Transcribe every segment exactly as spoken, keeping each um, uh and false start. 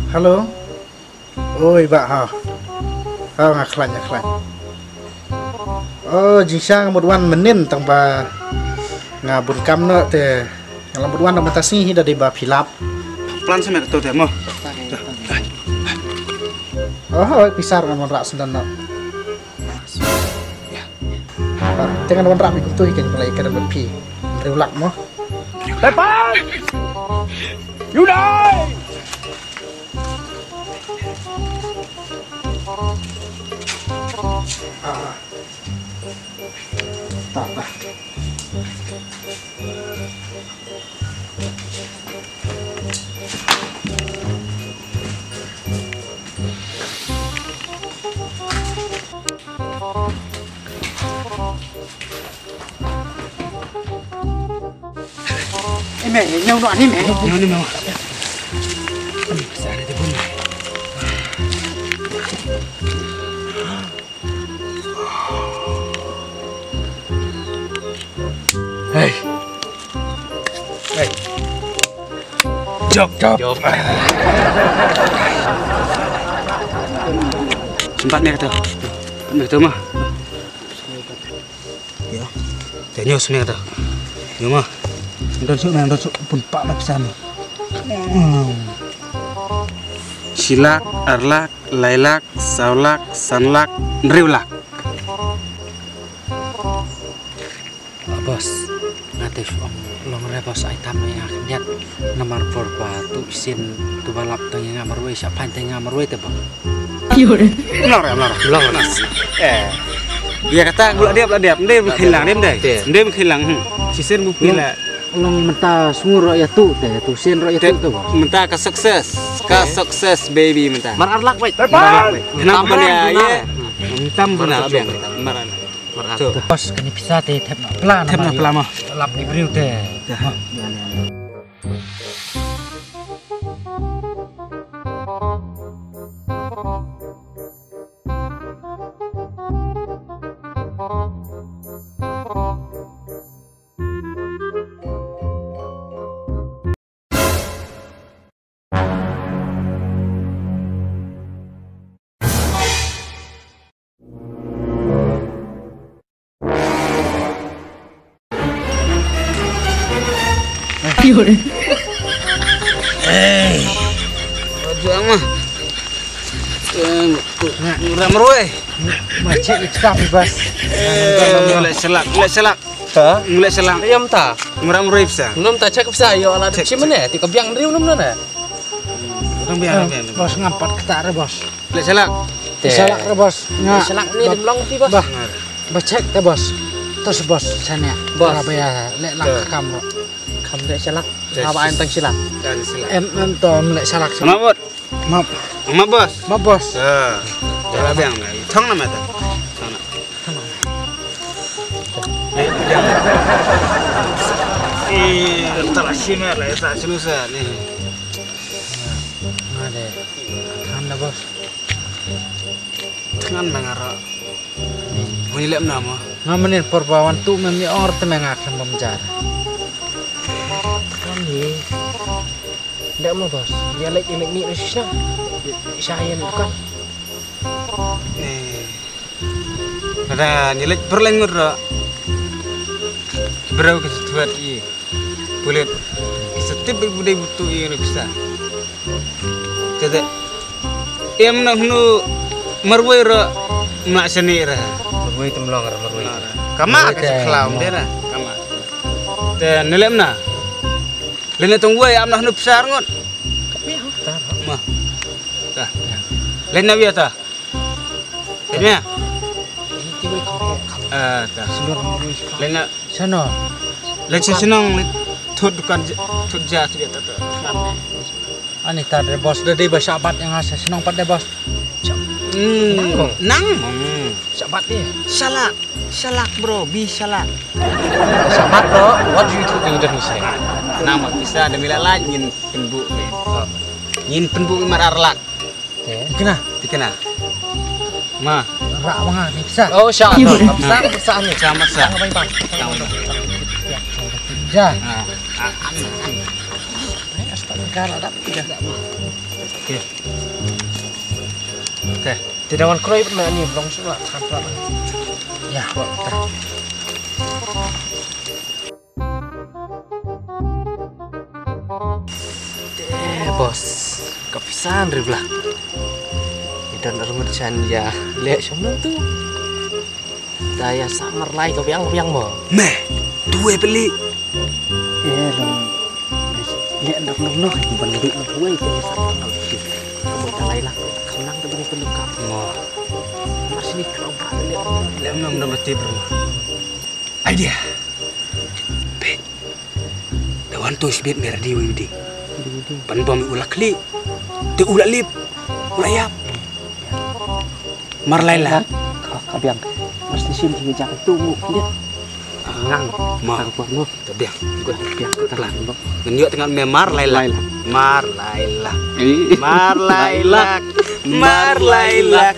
Hello. Oi, bah, ha. Ha, nga khlaiñ, nga khlaiñ. Oh, jingshisha nga mut wan mynnin tang ba nga bun kam noh te. Nga la mut wan da mynta sngi hi da dei ba phi lap. Plan sa me to te mo. Oh, oi, pisa ngan wanrah sendon noh. Ah, te ngan wanrah phi kumto hi kan pynlait ka da phi. Hynriew lak mo. Tepan! Ïa u dei! Ime, nyau no ani me. Nyau ni me. Sa ada di bun. Hei. Hei. Jop, jop. Jop. Sempat ni kata. Ni kata mah. Ya. Te nyo smiang ta. Nyo ma. Don suk nang don suk pun pak lap sam. Shilak, arlak, lailak, sawlak, sanlak, nriulak. Bos, nga te ong long re bos, ai tam ïa nga khyndiat. Namar por ba tu isin tu ba lap tang ïa nga marwei, sha phan tang ïa nga marwei te bos. Mlong re, mlong re. Mlong re. Eh. Ïa kata ngu la dep, la dep. Ndem khilang, ndem dei. Ndem khilang. Hmm. Shisien mu pila. Long mynta sngur ro ïa tu te, tu sien ro ïa tu te bos. Mynta ka success, ka success baby mynta. Mar arlak wei. Mar arlak wei. Kenapa dia? Tam bana biang. Mar arlak. Bos, kane pisa te thep na pla na. Thep na pla ma. Lap ni briew te. Hey. Aduh ama. Murah meruai. Macet kita bebas. Lek selak, lek selak. Ha? Lek selak. Ïa mynta. Murah meruai pisa. Ngam ta check pisa ïa ala. Check, check. Ti ka biang riu num na. Orang biang, orang biang. Bos ngam pat kata re bos. Lek selak. Te. Selak re bos. Nga. Selak ni dim long ti bos. Bah. Ba check te bos. Terus bos sana. Bos. Ba ya lek lak kam ro. Kam lek selak. Ngaba ain tang selak. Dan selak. Em em to lek selak. Sama bot. Map. Map bos. Map bos. Ya. Jala biang na. Thong na mata. Thong na. Eh, biang. Eh, tara shimar la ta sunu sa ni. Ngade. Thanda bos. Thngan ma nga ruh. Muni lem na mo. Nga mynnin por ba wan tu mem ïa ong ruh te me nga khlem bam jar. Kan ni. Nda mo bos. Ïa lek ïa lek ni shisha. Sha ïa ni dukan. Eh. Kada ni lek perleng ruh. Brau ke tuat i. Pulit. Ki sa tip ba u dei butu ïa nga pisa. Te te. Em na hnu marwei ruh mla shane ruh. Marwei te mlong ruh marwei. Kama ka sa khlaw de ruh. Kama. Te ne lem na. Lene tong wei am na hnu pisa ngut. Ma. Ta. Lene wei ta. Kanya. Ah, ta. Lena. Sano. Len shnong, len thut dukan, thut ja, thut ja, ta, ta. Ani ta de bos, de dei ba shabat ïa nga shnong pat de bos. Hmm. Nang mong. Shabat de. Shalak. Shalak bro, bi shalak. Shabat bro, what do you think in Indonesia? Nang mong, pisa de mila laj ngin pynbu. Ngin pynbu mar arlak. Te. Tikna. Tikna. Ma. Ra ma nga ni pisa. Oh, sha. Pisa, pisa ni. Sama sa. Sama bang. Sama. Ja. Ah, ah, ah, ah. Ai, astaga, ra dap tiga. Okay. Okay. Te da wan kroi bad me ani, long shu la, kan pla. Ya, wa, ta. Eh, boss, ka pisa hynriew lak. Ïa don arngut shan ïa leh shong nang tu. Da ïa sa mar lai ka biang biang mo. Me, tu eh peli. Eh, long. Leh nang nang nang, ban duk nang wei peli sa nang tu. Ka mo ta lai lak, ka nang ta ban peli ka. Mo. Mar sini kau ba leh. Leh nang nang mesti bermo. Idea. Peit. Da wan tu sbit me ready wei ding. Pan bom u la khlieh. Te u la lip. U la ïap. Mar lai lak. Ka, ka biang. Mar station ki ngejak tu mu khlieh. Ngang. Ma. Ka kuat mu. Ka biang. Gua biang ka plan. Ngan ïoh tengah me mar lai lak. Lai lak. Mar lai lak. Eh. Mar lai lak. Mar lai lak.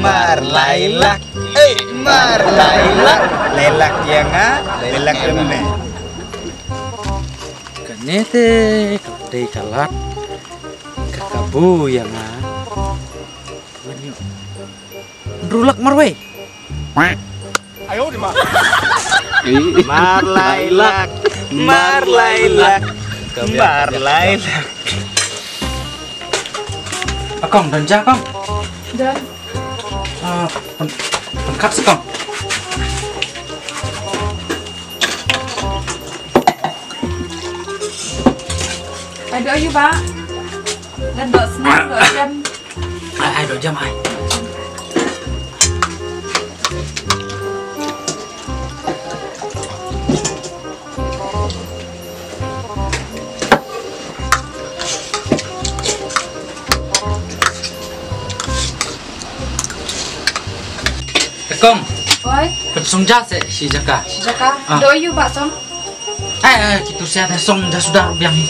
Mar lai lak, eh, mar lai lak, lai lak ïa nga, lai lak ïa me. Kane te ka dei ka lad ka kabu ïa nga. Hynriew lak marwei. Mar lai lak, mar lai lak, mar lai lak. A kong, don ja kong? Don. Ah, pyn-, pynkat sa kong. Ai doh ïa u ba. Don doh snem, doh jam. Ai, ai, doh jam ai. Kong. Oi. Pynsong ja seh shi jaka. Shi jaka. Ah. Doh ïa u ba song. Eh, eh, kitu siat, eh, song ja suda ruh biang hi.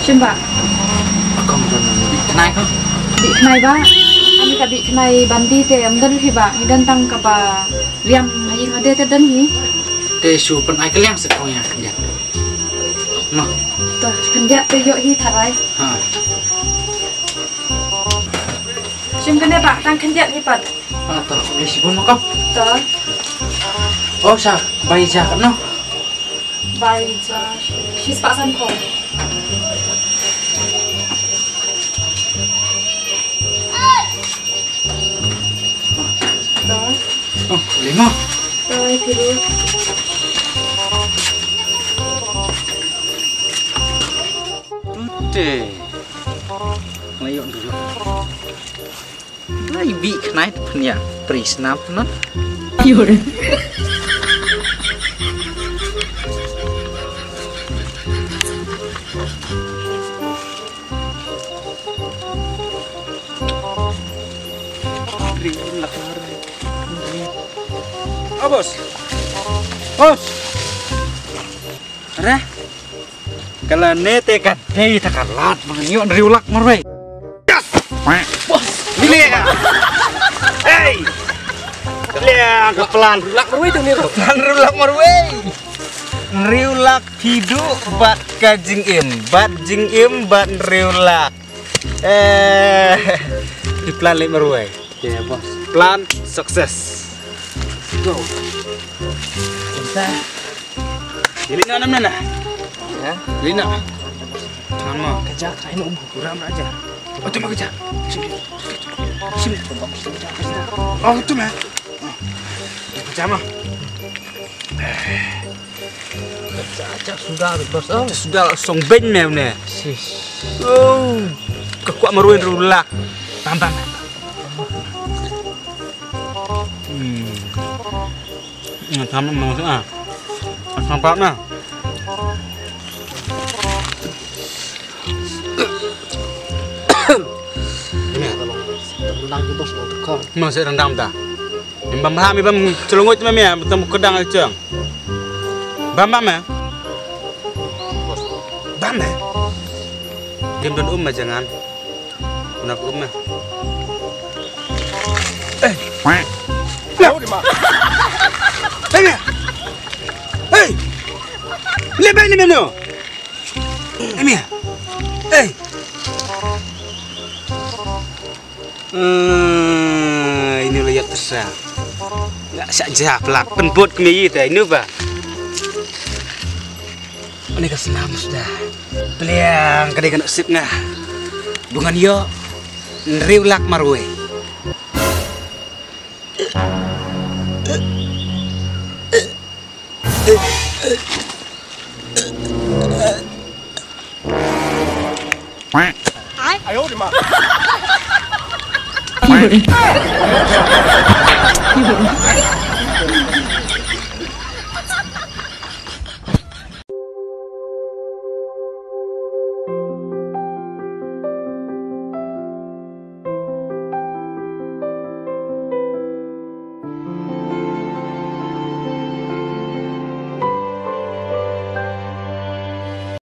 Shim ba. Kong don dih khnai kong. Dih khnai ba. Ani ka dih khnai bandi te ym don hi ba. Ngi don tang kaba riam ha ïing ha de te don hi. Te shu pynai kylliang seh kong ïa khyndiat. No. To khyndiat te ïoh hi tharai. Ha. Shim kane ba tang khyndiat hi pat. Ah, to, ïa shibun ma kong. To. Oh, sha, bai ja katno? Bai ja, shispah san kong. To. Oh, lima. To, ïa phi ruh. Tute. Ngai ïoh dulu. Ngai bih khnai te pynïa pri snam na. Ah, bos. Bos. Re. Kala ne te ka dei ta ka lad ba ngan ïoh hynriew lak marwei. Yes! Bos. Leh. Hey! Leh ka plan. Hynriew lak marwei tu ne. Plan hynriew lak marwei. Hynriew lak phi duh bad ka jingim. Bad jingim bad hynriew lak. Eh, ki plan leh marwei. Te bos. Plan success. Go. Lina nam nana. Ha? Lina. Tangan ma. Kerja kain ubu kurang aja. Oh, tu ma kerja. Sini. Sini. Oh, tu ma. Kerja ma. Kerja aja sudah, bos. Oh. Sudah song beng me ne. Sis. Oh. Ka kwah marwei hynriew lak. Pam pam. Hmm. Ngan tam ma masuk ah. Asam pam na. Rendang tu bos mau tukar. Masih rendang ta. Bam ha mi bam celungut ma mi, betul kedang al ceng. Bam bam eh. Bam eh. Dim don um ma jangan. Una um eh. Eh. Hey. Hey. Lebe ni menu. Sa. Nga sa ja plak pynbud kmie te nu ba. Ani ka snam suda. Pliang ka dei ka nok sip nga. Bungan yo. Nriu lak marwei.